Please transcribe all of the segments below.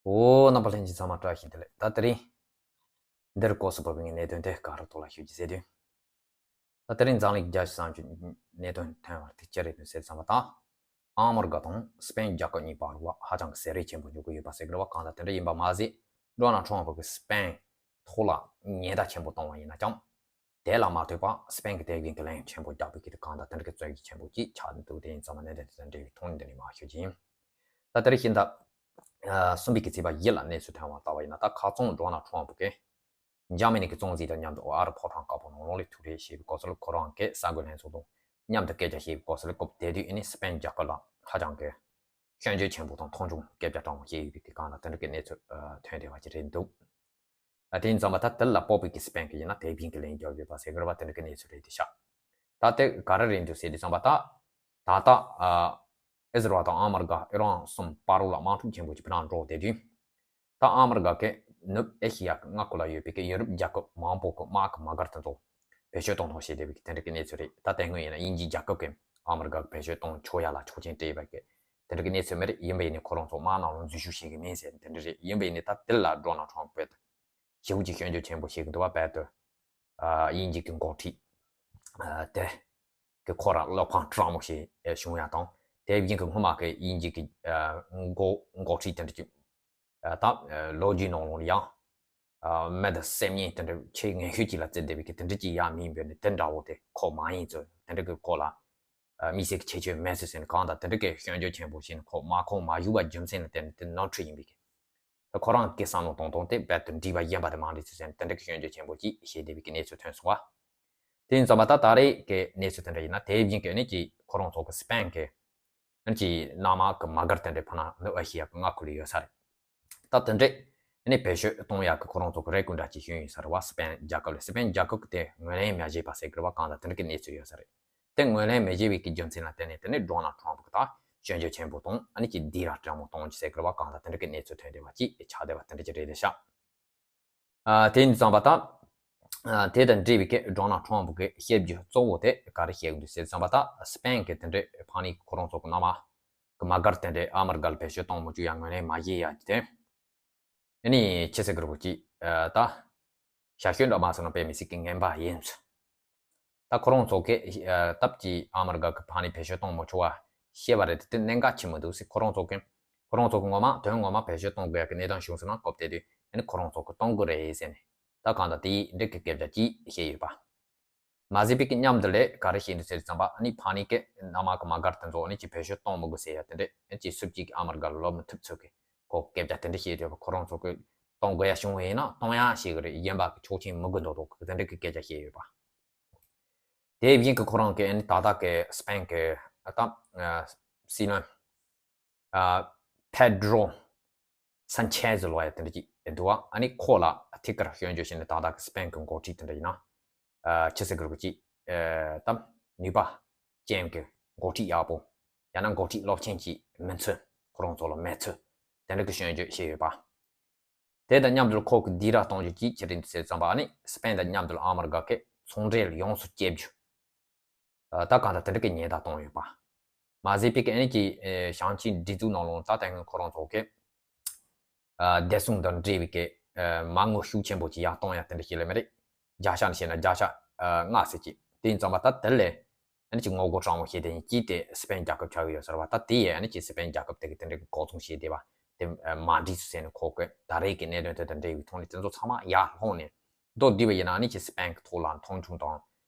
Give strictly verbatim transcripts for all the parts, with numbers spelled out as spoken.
ཨོ། རྣམ་པ་ལྷན་རྒྱས་ཚང་མ་བཀྲ་ཤིས་བདེ་ལེགས། ད་དེ་རིང་འདིར་སྐབས་སུ་བབས་པའི་གནད་དོན་དེ་ག་རེ་ཐོག་ལ་ཞུ་རྒྱུ་ཟེར་དུས། ད་དེ་རིང་འཛམ་གླིང་རྒྱལ་སྤྱི་བསམ་བློའི་གནད་དོན་ཐོན་བར་ཐུག་ཅི་རེད་འདུག་ཟེར་བསམ་པ་དང་། ཨ་མི་རི་ཀ་དང་སི་པེན་རྒྱལ་ཁབ་གཉིས་བར་ལ་ཧ་ཅང་གི་ཟེར་རེས་ཆེན་པོ་འཇོག་གི་ཡོད་པ་ཟེར་གི་རེད་བ། གང་ལྟར་དེ་འདྲ་ཡིན་པ་མ་ཟད། ཌོ་ནལ་ཊམ་ཕུ་གིས་སི་པེན་ཐོག་ལ་ཉེན་བརྡ་ཆེན་པོ་བཏང་བ་ཡིན་ན་ཀྱང་། དེ་ལ་མ་ལྟོས་པར་སི་པེན་གྱིས་དེ་བཞིན་གྱི་ལན་ཆེན་པོ་རྒྱག་པའི་གི་གང་ལྟར་དེ་འདྲ་གི་བརྩོན་ཤུགས་ཆེན་པོ་ཅིག་ཆགས་འདུག་དེ་ཡིན་ཙང་མ་གནད་དོན་དེ་དང་འབྲེལ་བའི་ཐོག་ནས་འདི་ནས་མར་ཞུ་རྒྱུ་ཡིན། ད་དེ་རིང་ཤིང་རྟ་གསུམ་པའི་གི་ཚེས་པ་བཞི་ལ་གནས་ཚུལ་ཐོན་བ་ལྟ་བ་ཡིན་ན། ད་ཁ་རྩང་ཌོ་ནལ་ཊམ་ཕུ་གིས་འཇར་མ་ནི་གི་གཙང་རྩེ་དང་མཉམ་དུ་ཨ་རི་ཕོ་བྲང་དཀར་པོ་ནང་ལོགས་ལ་ཐུག་རེས་བྱས་པའི་སྐབས་སུ་ལ། ཁོ་རང་གི་གསར་འགོད་ལྷན་ཚོགས་དང་མཉམ་དུ་སྐད་ཆ་བཤད་པའི་སྐབས་སུ་ལ། སྐབས་དེ་དུས་ཨ་ནི་སི་པེན་རྒྱལ་ཁབ་ལ་ཧ་ཅང་གི་སྐྱོན་བརྗོད་ཆེན་པོ་དང་མཐོང་ཆུང་སྐད་ཆ་དྲང་མོ་བཤད་ཡོད་པའི་གི་གང་ལྟར་དེ་འདྲ་གི་གནས་ཚུལ་ཐོན་བསྡད་པ་ཅིག་རེད་འདུག་ཨ། དེ་ཡིན་ཙང་མ་ད་དེ་ལ་སྤོབས་པའི་གི་སི་པེན་གྱིས་ཡིན་ན་དེ་བཞིན་གྱི་ལན་རྒྱག་ཡོད་པ་ཟེར་གི་རེད་བ། དེ་འདྲ་གི་གནས་ཚུལ་རེད་དེ་ཤག་ད་དེ་ག་རེ་རེད་འདུག་ཟེར་དུས་ཙམ་པ་ད། ད་ལྟ་ཨ་ཨི་ཟི་རལ་དང་ཨ་མི་རི་ཀ་ཨི་རན་གསུམ་བར་ལ་དམག་འཁྲུག་ཆེན་པོ་ཅིག་ཕར་འགྲོ་བསྡད་དུས། ད་ཨ་མི་རི་ཀ་གིས་ནུབ་ཨེ་ཤི་ཡ་གི་མངའ་ཁུལ་ལ་ཡོད་པའི་གི་ཡུ་རོབ་རྒྱལ་ཁབ་མང་པོ་གི་དམག་གི་མ་སྒར་དེ་ཚོ་བེད་སྤྱོད་གཏོང་གཏོང་བྱས་བསྡད་པའི་གི་དེ་འདྲ་གི་གནས་ཚུལ་རེད། ད་དེ་སྔོན་ཡིན་ན་དབྱིན་ཇིའི་རྒྱལ་ཁབ་ཀྱིས་ཨ་མི་རི་ཀ་གི་བེད་སྤྱོད་གཏོང་ཆོག་ཡ་ལ་ཆོག་མཆན་སྤྲད་པའི་གི་དེ་འདྲ་གི་གནས་ཚུལ་མ་རེད། ཡིན་པ་ཡིན་ནའི་ཁོ་རང་ཚོ་དམག་ནང་ལ་འཛུལ་ཞུགས་བྱེད་གི་མིན་ཟེར་དེ་འདྲ་རེད། ཡིན་པ་ཡིན་ནའི་ད་དེ་ལ་ཌོ་ནལ་ཊམ་ཕུ་གིས་ཞེ་པོ་ཅིག་སྐྱོན་བརྗོད་ཆེན་པོ་བྱེད་གི་འདུག་བ། རྦད་དེ་ཨ་དབྱིན་ཇི་གི་འགོ་ཁྲིད་ཨ་དེ་གི་ཁོ་རང་བློ་ཕམ་དྲག་མོ་ཞིག་བྱུང་ཡ་དང་། དེ་བཞིན་གྱི་སྔོན་མ་གི་དབྱིན་ཇི་གི་ཨ་འགོ་འགོ་ཁྲིད་དེ་འདྲ་ཅིག་ཨ་ད་ཨ་ལོ་རྒྱུས་ནང་ལོགས་ལ་ཡང་ཨ་མི་དང་སེམས་ཉིད་དེ་འདྲ་ཆེས་ངན་ཤོས་ཅིག་ལ་བརྩི་བསྡད་པའི་གི་དེ་འདྲ་ཅིག་ཡང་མིན་པས་ནི། དེ་འདྲ་བོ་དེ་ཁོ་མ་ཡིན་ཚུལ་དེ་འདྲ་གི་སྐོར་ལ་ཨ་དམིགས་བསལ་གྱི་ཁྱད་ཆོས་མེད་ཚུལ་ཟེར་ནས་གང་ལྟར་དེ་འདྲ་གི་སྐྱོན་བརྗོད་ཆེན་པོ་བྱས་ནས་ཁོ་དམག་ཁོངས་མ་བཞུགས་པ་རྒྱུ་མཚན་ལ་བརྟེན་ནས་དེ་ནོར་འཁྲུལ་ཡིན་པའི་གི། ད་ཁོ་རང་གི་བསམ་བློ་གཏོང་སྟངས་དེ་རྦད་དེ་འགྲིག་པ་ཡིན་པ་དེ་མ་རེད་ཚུལ་ཟེར་ནས་དེ་འདྲ་གི་སྐྱོན་བརྗོད་ཆེན་པོ་ཅིག་བྱས་བསྡད་པའི་གི་གནས་ཚུལ་ཐོན་སོང་བ། དེ་ཡིན་ཙང་མ་ད་ད་རེས་ཀྱི་གནས་ཚུལ་དེ་འདྲ་ཡིན་ན། དེ་བཞིན་གྱི་ཨ་ནི་ཅིག་ཁོ་རང་ཚོ་གི་སི་པེན་གྱི་ཨ་ནི་ཅིག་གནམ་དམག་གི་མ་སྒར་དེ་འདྲ་ཕ་ན་ནུབ་ཨེ་ཤི་ཡ་གི་མངའ་ཁུལ་ལ་ཡོད་ས་རེད། ད་དེ་འདྲ་ཨ་ནི་བེད་སྤྱོད་གཏོང་ཡག་གི་ཁོ་རང་ཚོ་གི་རེ་སྐུལ་འདྲ་ཅིག་བྱུང་ཡོད་ས་རེད་བ། སི་པེན་རྒྱལ་ཁབ་ལ། སི་པེན་རྒྱལ་ཁབ་ཀྱིས་དེ་ངོས་ལེན་མ་བྱས་པ་ཟེར་གི་རེད་བ། གང་ལྟར་དེ་འདྲ་གི་གནས་ཚུལ་ཡོད་ས་རེད། དེ་ངོས་ལེན་མི་བྱེད་པའི་གི་རྒྱུ་མཚན་ལ་བརྟེན་ནས་དེ་ནི་ཌོ་ནལ་ཊམ་ཕུ་གིས་ད་སྐྱོན་བརྗོད་ཆེན་པོ་དང་ཨ་ནི་ཅིག་སྡིགས་ར་དྲང་མོ་གཏོང་རྒྱུ་ཟེར་གི་རེད་བ། གང་ལྟར་དེ་འདྲ་གི་གནས་ཚུལ་ཐོན་བསྡད་པ་ཅིག་ཆགས་བསྡད་པ་དེ་འདྲ་ཅིག་རེད་དེ་ཤག་ཨ་དེ་ཡིན་ཙང་པ་ད་ཨ་དེ་དང་འབྲེལ་བའི་གི་ཌོ་ནལ་ཊམ་ཕུ་གིས་བཤད་རྒྱུ་གཙོ་བོ་དེ་ག་རེ་བཤད་གི་འདུག་ཟེར་ཙང་པ་ད། སི་པེན་གི་དེ་འདྲའི་ཕ་ནི་ཁོ་རང་ཚོ་གི་གནམ་དམག་གི་མ་སྒར་དེ་འདྲའི་ཨ་མི་རི་ཀ་ལ་བེད་སྤྱོད་གཏོང་མི་བཅུག་ཡ་ངོས་ལེན་མ་བྱེད་ཡ་དེ། ཨ་ནི་ཅི་ཟེར་གི་རེད་གོ་ཅིག་ཨ་ད་ཞག་ཤོད་འདྲ་མ་སོང་ན་དཔེ་མི་སྲིད་ཀྱི་ངན་པ་ཡིན་ཚུལ། ད་ཁོ་རང་ཚོ་གིས་ཨ་སྟབས་ཀྱིས་ཨ་མི་རི་ཀ་གི་ཕ་ནི་བེད་སྤྱོད་གཏོང་མི་ཆོག་པ་བཤད་པ་རེད་དེ། དེ་གནད་འགག་ཆེན་མོ་འདུག་ཟེར། ཁོ་རང་ཚོ་གིས་ཁོ་རང་ཚོ་གི་ངོ་མ་དོན་ངོ་མ་བེད་སྤྱོད་གཏོང་དགོས་ཡ་གི་གནས་སྟངས་བྱུང་སོང་ན་སྐབས་དེ་དུས་ཨ་ནི་ཁོ་རང་ཚོ་གིས་གཏོང་གི་རེད་ཟེར་ནས། ད་གང་ལྟར་དེའི་འགྲིག་གི་སྐད་ཆ་ཅིག་བཤད་ཡོད་པ། མ་ཟད་པའི་གི་མཉམ་དུ་ལས་ག་རེ་བཤད་འདུག་ཟེར་ཙམ་པ། ཨ་ནི་ཕ་ནི་གི་གནམ་དམག་གི་མ་སྒར་དེ་ཚོ་ཨ་ནི་ཅིག་བེད་སྤྱོད་གཏོང་མི་དགོས་ཟེར་ཡ་དེ་འདྲས་ཨ་ནི་ཅིག་སུ་གཅིག་གིས་ཨ་མི་རི་ཀ་ལ་ལབ་མི་ཐུབ་ཚུལ་གི་ཁོ་སྐད་ཆ་དེ་འདྲ་བཤད་ཡོད་པ། ཁོ་རང་ཚོ་གིས་གཏོང་དགོས་ཡ་བྱུང་བ་ཡིན་ན་གཏོང་ཡ་བྱེད་གི་རེད། གཞན་པ་གི་ཆོག་མཆན་མི་དགོས་མདོག་མདོག་གི་དེ་འདྲ་གི་སྐད་ཆ་བཤད་ཡོད་པ། དེ་བཞིན་གི་ཁོ་རང་གིས་ཨ་ནི་ད་ལྟ་གི་སི་པེན་གི་ཨ་ད་ཨ་སྲིད་བློན་ཨ་པེ་ཌྲོ་སན་ཆེ་ཛི་ལབ་ཡ་དེ་འདྲ་ཅིག་འདུག་བ། ཨ་ནི་ཁོ་ལ་ཐད་ཀར་སྐྱོན་བརྗོད་བྱས་ནས་ད་ལྟ་གི་སི་པེན་གི་འགོ་ཁྲིད་དེ་འདྲ་ཡིན་ན་ཨ་ཅི་ཟེར་གི་རེད་གོ་ཅིག་ཨ་ད་ནུས་པ་ཅན་གི་འགོ་ཁྲིད་ཡག་པོ་ཡང་ན་འགོ་ཁྲིད་རླབས་ཆེན་ཅིག་མིན་ཚུལ། ཁོ་རང་ཚོ་ལ་མེད་ཚུལ་དེ་འདྲ་གི་སྐྱོན་བརྗོད་བྱས་ཡོད་པ། དེ་དང་མཉམ་དུ་ཁོ་གིས་སྡིགས་ར་གཏོང་རྒྱུ་ཅིག་ཅི་རེད་འདུག་ཟེར་ཙམ་པ། ཨ་ནི་སི་པེན་དང་མཉམ་དུ་ཨ་མི་རི་ཀ་གིས་ཚོང་འབྲེལ་ཡོངས་སུ་བཅད་རྒྱུ། ཨ་ད་གང་ལྟར་དེ་འདྲ་གི་ཉེན་བརྡ་བཏང་ཡོད་པ། མ་ཟད་པའི་གི་ཨ་ནི་ཅིག་ཨེ་ཞིང་ཆེན་སྒྲིག་འཛུགས་ནང་ལོགས་ད་ལྟ་ཁོ་རང་ཚོ་གིས་ཨ་བདེ་སྲུང་དང་འབྲེལ་བའི་གི་ཨ་མ་དངུལ་ཤུགས་ཆེན་པོ་ཅིག་ཡར་གཏོང་ཡ་དེ་འདྲ་ཞིག་ལ་མི་རེད། བརྒྱ་ཆ་ནས་བཤད་ན་བརྒྱ་ཆ་ཨ་ལྔ་ཟེར་གྱི། དེ་ཡིན་ཙང་མ་ད་དེ་ལས་ཨ་ནི་ཅིག་ངོ་རྒོལ་དྲང་མོ་བྱས་ཏེ་ཡིན་གཅིག་དེ་སི་པེན་རྒྱལ་ཁབ་ཆགས་ཀྱི་ཡོད་ས་རེད་བ། ད་དེ་ཡས་ཨ་ནི་ཅིག་སི་པེན་རྒྱལ་ཁབ་དེ་གི་དེ་འདྲ་གི་འགོག་སྲུང་བྱས་བསྡད་པ་དེ་ཨ་མ་འགྲིག་ཚུལ་ཟེར་ནས་ཁོ་གིས་ད་རེས་ཀྱི་གནད་དོན་དེ་དང་འབྲེལ་བའི་ཐོག་ནས་དེ་ཚོ་ཚང་མ་ཡར་ལྷུང་ནས་མདོར་བསྡུས་པ་ཡིན་ན་ཨ་ནི་ཅིག་སི་པེན་གི་ཐོག་ལ་མཐོང་ཆུང་དང་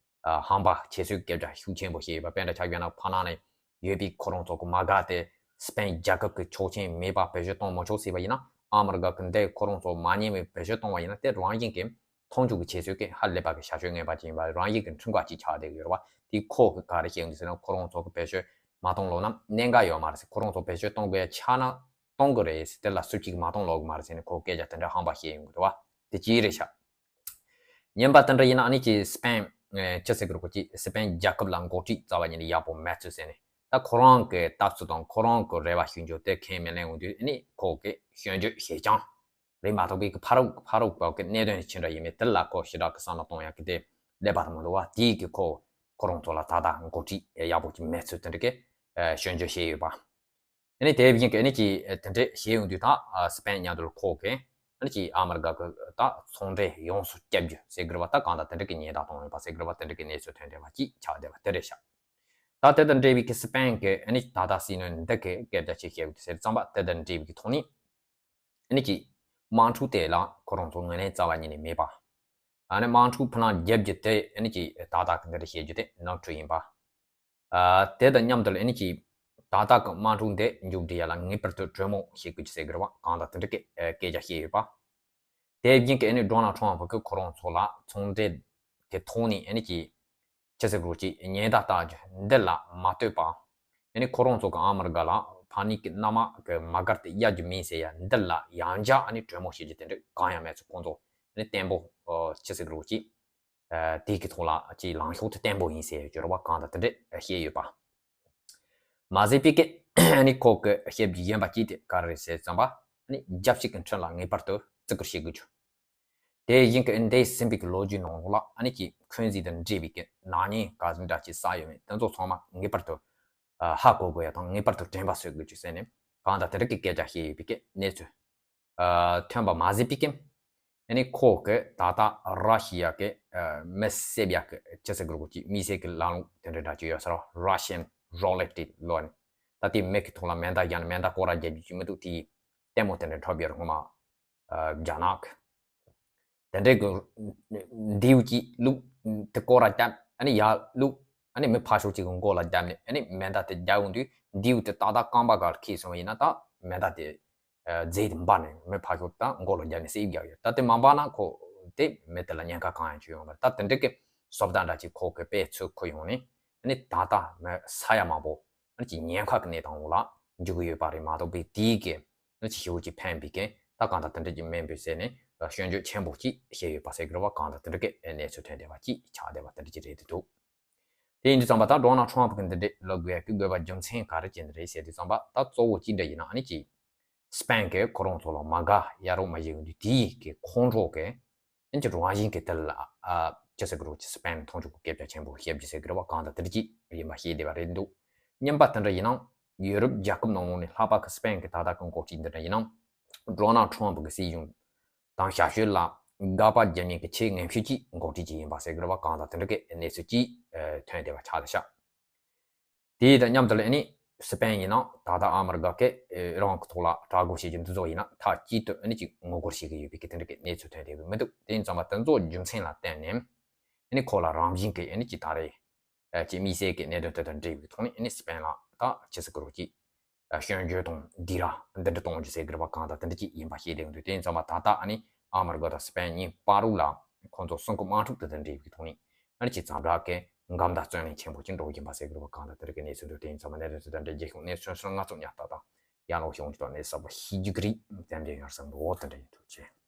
ཨ་ཧམ་པ་བྱེད་སྲོལ་སྐད་ཆ་ཤུགས་ཆེན་པོ་བཤད་ཡོད་པ། དཔེར་ན་ཆ་བཞག་ན་ཕ་ནང་ནས་ཡོད་པའི་ཁོ་རང་ཚོ་གི་མ་དགའ་དེ་སི་པེན་རྒྱལ་ཁབ་ཀྱི་ཆོག་མཆན་མེད་པར་བེད་སྤྱོད་གཏོང་མི་ཆོག་ཟེར་བ་ཡིན་ན། ཨ་མི་རི་ཀ་གི་འདི་ཁོ་རང་ཚོ་མ་ཉན་པའི་བེད་སྤྱོད་གཏོང་བ་ཡིན་ན་དེ་རང་བཞིན་གྱིས་མཐོང་ཆུང་གི་བྱེད་སྲོལ་གྱི་ཧ་ལས་པ་གི་བྱ་སྤྱོད་ངན་པ་ཅིག་ཡིན་པ། རང་བཞིན་གྱི་ཁྲིམས་འགལ་ཅིག་ཆགས་བསྡད་ཀྱི་ཡོད་རེད་བ། དེ་ཁོ་གིས་ག་རེ་བཤད་ཀྱི་འདུག་ཟེར་ན། ཁོ་རང་ཚོ་གིས་བེད་སྤྱོད་མ་གཏོང་ལོག་ན་གནད་འགག་ཡོད་མ་རེད་ཟེར། ཁོ་རང་ཚོ་བེད་སྤྱོད་གཏོང་དགོས་ཡ་ཆགས་ན་གཏོང་གི་རེད་ཟེར། དེ་ལ་སུ་གཅིག་མ་གཏོང་ལོག་གི་མ་རེད་ཟེར་ནས་ཁོ་སྐད་ཆ་དེ་འདྲ་ཧམ་པ་བཤད་ཡོང་གི་འདུག་བ། དེ་ཅི་རེད་ཤག་ཉན་པ་དེ་འདྲ་ཡིན་ན་ཨ་ནི་ཅིག་སི་པེན་ཨེ་ཅི་ཟེར་གི་རེད་གོ་ཅིག་སི་པེན་རྒྱལ་ཁབ་ལ་འགོ་ཁྲིད་རྩ་བ་ཉིད་ནས་ཡག་པོ་མེད་ཚུལ་ཟེར་ནས། ད་ཁོ་རང་གི་ལྟ་ཚུལ་དང་ཁོ་རང་གི་རེ་བ་ཞུ་རྒྱུ་དེ་ཁས་མི་ལེན་འོང་དུས་ཨ་ནི་ཁོ་གིས་སྐྱོན་བརྗོད་བྱེད་རྐྱང་རེད་མ་གཏོགས་པའི་གི་ཕ་རོགས་ཕ་རོགས་པ་གི་གནད་དོན་ཅི་འདྲ་ཡིན་མིན་དེ་ལ་ཁོ་ཞེ་དྲག་གི་བསམ་བློ་གཏོང་ཡག་གི་དེ་ཀླད་པ་དེ་མི་འདུག་བ། དེའི་གི་ཁོ་ཁོ་རང་ཚོ་ལ་ད་ལྟ་འགོ་ཁྲིད་ཡག་པོ་ཅིག་མེད་ཚུལ་དེ་འདྲ་གི་ཨེ་སྐྱོན་བརྗོད་བྱས་ཡོད་པ། ཨ་ནི་དེ་བཞིན་གྱི་ཨ་ནི་ཀྱི་དེ་འདྲས་བཤད་ཡོང་དུས་ད་སི་པན་མཉམ་དུ་ཁོ་གི་ཨ་ནི་ཀྱི་ཨ་མི་རི་ཀ་གི་ད་ཚོང་འབྲེལ་ཡོངས་སུ་བཅད་རྒྱུ་ཟེར་དགོས་རེད་པ། ད་གང་ལྟར་དེ་འདྲས་ཀྱི་ཉེན་བརྡ་གཏོང་ཡོད་པ་ཟེར་དགོས་རེད་པ། དེ་འདྲས་ཀྱི་གནས་ཚུལ་ཐོན་བསྡད་པ་ཅིག་ཆགས་བསྡད་པ་དེ་རེད་ཤག་ད་དེ་དང་འབྲེལ་བའི་གི་སི་པན་གྱི་ཨ་ནི་ད་ལྟ་སྲིད་བློན་འདི་གི་སྐད་ཆ་ཅིག་བཤད་ཡོད་ཟེར་ཙམ་པ། དེ་དང་འབྲེལ་བའི་གི་ཐོག་ནས་ཨ་ནི་ཀྱི་དམག་འཁྲུག་དེ་ལ་ཁོ་རང་ཚོ་ངོས་ལེན་རྩ་བ་ཉིད་ནས་མེད་པ། ཨ་ནི་དམག་འཁྲུག་ཕུ་ལང་རྒྱབ་རྒྱུ་དེ་ཨ་ནི་ཀྱི་ད་ལྟ་གི་འདི་འདྲ་བཤད་རྒྱུ་དེ་ནོར་འཁྲུལ་ཡིན་པ། ཨ་དེ་དང་མཉམ་དུ་ཨ་ནི་ཀྱི་ད་ལྟ་གི་དམག་འཁྲུག་འདི་མཇུག་སྒྲིལ་ཡ་ལ་ངེས་པར་དུ་གྲོས་མོལ་བྱེད་དགོས་ཀྱི་ཟེར་གི་རེད་པ། གང་ལྟར་དེ་འདྲ་གི་ཨ་སྐད་ཆ་བཤད་ཡོད་པ། དེ་བཞིན་གྱི་ཨ་ནི་ཌོ་ནལ་ཊམ་ཕུ་གི་ཁོ་རང་ཚོ་ལ་ཚོང་འབྲེལ་གྱི་ཐོག་ནས་ཨ་ནི་ཀྱི་ཅི་ཟེར་དགོས་ཀྱི་ཉེན་བརྡ་བཏང་རྒྱུ་འདི་ལ་མ་ལྟོས་པ། ཨ་ནི་ཁོ་རང་ཚོ་གི་ཨ་མི་རི་ཀ་ལ་ཕ་ནི་གི་གནམ་དམག་གི་དམག་སྒར་དེ་གཡར་རྒྱུ་མིན་ཟེར་ཡ་འདི་ལ་ཡང་བསྐྱར་ཨ་ནི་གྲོས་མོལ་བྱེད་རྒྱུ་དེ་འདྲ་གང་ཡང་མེད་ཚུལ་ཁོང་ཚོ་ཨ་ནི་བརྟན་པོ་ཨ་ཅི་ཟེར་དགོས་ཀྱི་ཨ་དེ་གི་ཐོག་ལ་ཅིག་ལངས་ཕྱོགས་དེ་བརྟན་པོ་ཡིན་ཟེར་ཡོད་རེད་པ། གང་ལྟར་དེ་འདྲ་བཤད་ཡོད་པ། མ་ཟད་པའི་གི་ཨ་ནི་ཁོ་གི་བཤད་རྒྱུ་གཞན་པ་ཅིག་དེ་ག་རེ་རེད་ཟེར་ཙམ་པ། ཨ་ནི་རྒྱབ་ཕྱོགས་ཀྱི་འཕྲིན་ལ་ངེས་པར་དུ་བརྩི་བཀུར་བྱེད་དགོས་རྒྱུ། དེ་བཞིན་གྱི་འདས་ཟིན་པའི་གི་ལོ་རྒྱུས་ནང་ལོགས་ལ་ཨ་ནི་ཀྱི་འཁོན་འཛིན་དང་འབྲེལ་བའི་གི་ནག་ཉེས་ག་འདྲ་ཅིག་བསགས་ཡོད་མེད་དེ་ཚོ་ཚང་མ་ངེས་པར་དུ་ཨ་ཧ་གོ་དགོས་ཡ་དང་ངེས་པར་དུ་དྲན་པ་གསོ་དགོས་རྒྱུ་ཟེར་ནས་གང་ལྟར་དེ་འདྲ་གི་སྐད་ཆ་བཤད་ཡོད་པའི་གི་གནས་ཚུལ་ཨ་ཐོན་པ་མ་ཟད་པའི་གི་ཨ་ནི་ཁོ་གི་ད་ལྟ་ར་ཤི་ཡ་གི་ཨ་མི་བསད་ཡ་གི་ཅི་ཟེར་དགོས་རེད་གོ་ཅིག་དམིགས་བསལ་གི་ལམ་ལུགས་དེ་འདྲ་འདྲ་ཅིག་ཡོད་ས་རེད། Russian roulette ལབ་ནས་ད་དེ་མི་གི་ཐོག་ལ་མེ་མདའ་བརྒྱབ་ནས་མེ་མདའ་སྐོར་ར་རྒྱབ་རྒྱུ་ཅིག་མི་འདུག་དེ་ལྟད་མོ་དེ་འདྲ་འཁྲབ་ཡོད་རེད་སྔོན་མ། ཨ་རྒྱ་ནག་དེ་འདྲའི་གི་མདེའུ་གཅིག་བླུགས་དེ་སྐོར་ར་བརྒྱབ། ཨ་ནི་ཡར་བླུགས། ཨ་ནི་མི་ཕར་ཕྱོགས་གཅིག་གི་མགོ་ལ་བརྒྱབ་ནས་ཨ་ནི་མེ་མདའ་དེ་རྒྱག་ཡོང་དུས་མདེའུ་དེ་ཏག་ཏག་རྐང་པ་སྒང་འཁེལ་སོང་བ་ཡིན་ན་ད་མེ་མདའ་དེ་ཨ་རྫས་དེ་འབར་ནས་མི་ཕར་ཕྱོགས་ད་མགོ་ལ་བརྒྱབ་ནས་བསད་རྒྱག་ཡོད། ད་དེ་མ་འབར་ན་ཁོ་དེ་མི་དེ་ལ་ཉེན་ཁ་གང་ཡང་བྱུང་ཡོད་མ་རེད། ད་དེ་འདྲའི་གི་བཟོ་ལྟ་འདྲ་ཅིག་ཁོ་གི་དཔེ་ཚུར་འཁུར་ཡོང་ནས་ཨ་ནི་ད་ལྟ་མི་ས་ཡ་མང་པོ་ཨ་ནི་ཅིག་ཉེན་ཁ་གི་གནས་སྟངས་འོག་ལ་འཇུག་གི་ཡོད་པ་རེད་མ་གཏོགས་པའི་དེའི་གི་ཨ་ནི་ཅིག་ཞེ་པོ་ཅིག་ཕན་པའི་གི་ད་གང་ལྟར་དེ་འདྲ་ཅིག་མིན་པའི་ཟེར་ནས་སྐྱོན་བརྗོད་ཆེན་པོ་ཅིག་བཤད་ཡོད་པ་ཟེར་གི་རེད་པ། གང་ལྟར་དེ་འདྲ་གི་གནས་ཚུལ་ཐོན་བསྡད་པ་ཅིག་ཆགས་བསྡད་པ་དེ་འདྲ་ཅིག་རེད་འདུག་དེ་ཡིན་དུས་ཙམ་པ་ད་ཌོ་ནལ་ཊམ་ཕུ་གི་འདི་འདྲས་ལབ་དགོས་ཡ་གི་དགོས་པ་རྒྱུ་མཚན་ག་རེ་ཅིག་འདི་རེད་ཟེར་དུས་ཙམ་པ་ད་གཙོ་བོ་གཅིག་འདྲ་ཡིན་ན་ཨ་ནི་ཅིག་སི་པན་གི་ཁོ་རང་ཚོ་ལ་མ་དགའ་ཡ་རོགས་མ་བྱེད་ཡོང་དུས་དེའི་གི་ཁོང་ཁྲོ་གི་ཨ་ནི་ཅིག་རང་བཞིན་གི་དེ་ལ་ཨ་ཅི་ཟེར་གི་རེད་ཅིག་སི་པན་མཐོང་ཆོག་གི་སྐད་ཆ་ཆེན་པོ་བཤད་རྒྱུ་ཟེར་གི་རེད་པ། གང་ལྟར་དེ་འདྲ་ཅིག་ཡིན་པ་ཤེས་བསྡད་པ་རེད་འདུག་སྙམ་པ་དེ་འདྲ་ཡིན་ནའང་ཡུ་རོབ་རྒྱལ་ཁབ་ནང་ལོགས་ནས་ལྷག་པར་གི་སི་པན་གི་ད་ལྟ་གི་འགོ་ཁྲིད་འདི་འདྲ་ཡིན་ནའང་ཌོ་ནལ་ཊམ་ཕུ་གི་སྲིད་གཞུང་དང་ཞབས་ཞུ་ལ་དགག་པ་རྒྱག་མཁན་གྱི་ཆེས་ངན་ཤོས་ཀྱི་འགོ་ཁྲིད་ཅིག་ཡིན་པ་ཟེར་གི་རེད་པ། གང་ལྟར་དེ་འདྲ་གི་གནས་ཚུལ་ཅིག་ཐོན་བསྡད་པ་ཆགས་བསྡད་ཤག་དེ་དང་མཉམ་དུ་ལ་ཨ་ནི་སི་པན་ཡིན་ན་ད་ལྟ་ཨ་མི་རི་ཀ་གི་རང་གི་ཐོག་ལ་དྲག་རྒོལ་བྱེད་རྒྱུ་འདི་ཚོ་ཡིན་ན་མཐའ་གཅིག་ཏུ་ཨ་ནི་ཅིག་ངོ་རྒོལ་བྱེད་ཀྱི་ཡོད་པའི་གི་དེ་འདྲ་གི་གནས་ཚུལ་ཐོན་བསྡད་ཀྱི་མི་འདུག་དེ་ཡིན་ཙང་མ་དེ་ཚོ་རྒྱུ་མཚན་ལ་བརྟེན་ནས་ཨ་ནི་ཁོ་ལ་རང་བཞིན་གི་ཨ་ནི་ཅིག་ད་རེས་ཨ་ཅིག་དམིགས་བསལ་གྱི་གནད་དོན་དེ་དང་འབྲེལ་བའི་ཐོག་ནས་ཨ་ནི་སི་པན་ལ་ད་ཅི་ཟེར་དགོས་རེད་ཅིག་ཨ་སྐྱོན་བརྗོད་དང་སྡིགས་ར་འདི་འདྲ་གཏོང་རྒྱུ་ཟེར་གི་རེད་པ། གང་ལྟར་དེ་འདྲ་ཅིག་ཡིན་པ་ཤེས་བསྡད་ཡོང་དུས་དེ་ཡིན་ཙང་མ་ད་ལྟ་ཨ་ནི་ཨ་མི་རི་ཀ་དང་སི་པན་གཉིས་བར་དུ་ལ་ཁོང་ཚོ་སྲུང་སྐྱོབ་དམག་འཁྲུག་དེ་དང་འབྲེལ་བའི་ཐོག་ནས་ཨ་ནི་ཅིག་ཛ་དྲག་གི་འགལ་ཟླ་བརྩོན་ལེན་ཆེན་པོ་ཅིག་འགྲོ་གི་ཡིན་པ་ཟེར་གི་རེད་པ། གང་ལྟར་དེ་འདྲ་གི་གནས་ཚུལ་འདུག་དེ་ཡིན་ཙང་མ་གནད་དོན་དེ་དང་འབྲེལ་རྒྱལ་ཁབ་གནས་ཚུལ་སོན་སོན་ང་ཚོ་ཉར་ལྟ་དང་ཡར་ལོག་ཡོང་རྒྱུ་དང་གནས་ཚུལ་གསར་པ་ཤེས་རྒྱུ་གི་རེད། དེ་འདྲ་ཡིན་ཡོད་བསམ་འདུག་དེ་འདྲ་ཡིན། ཐུགས་རྗེ་ཆེ།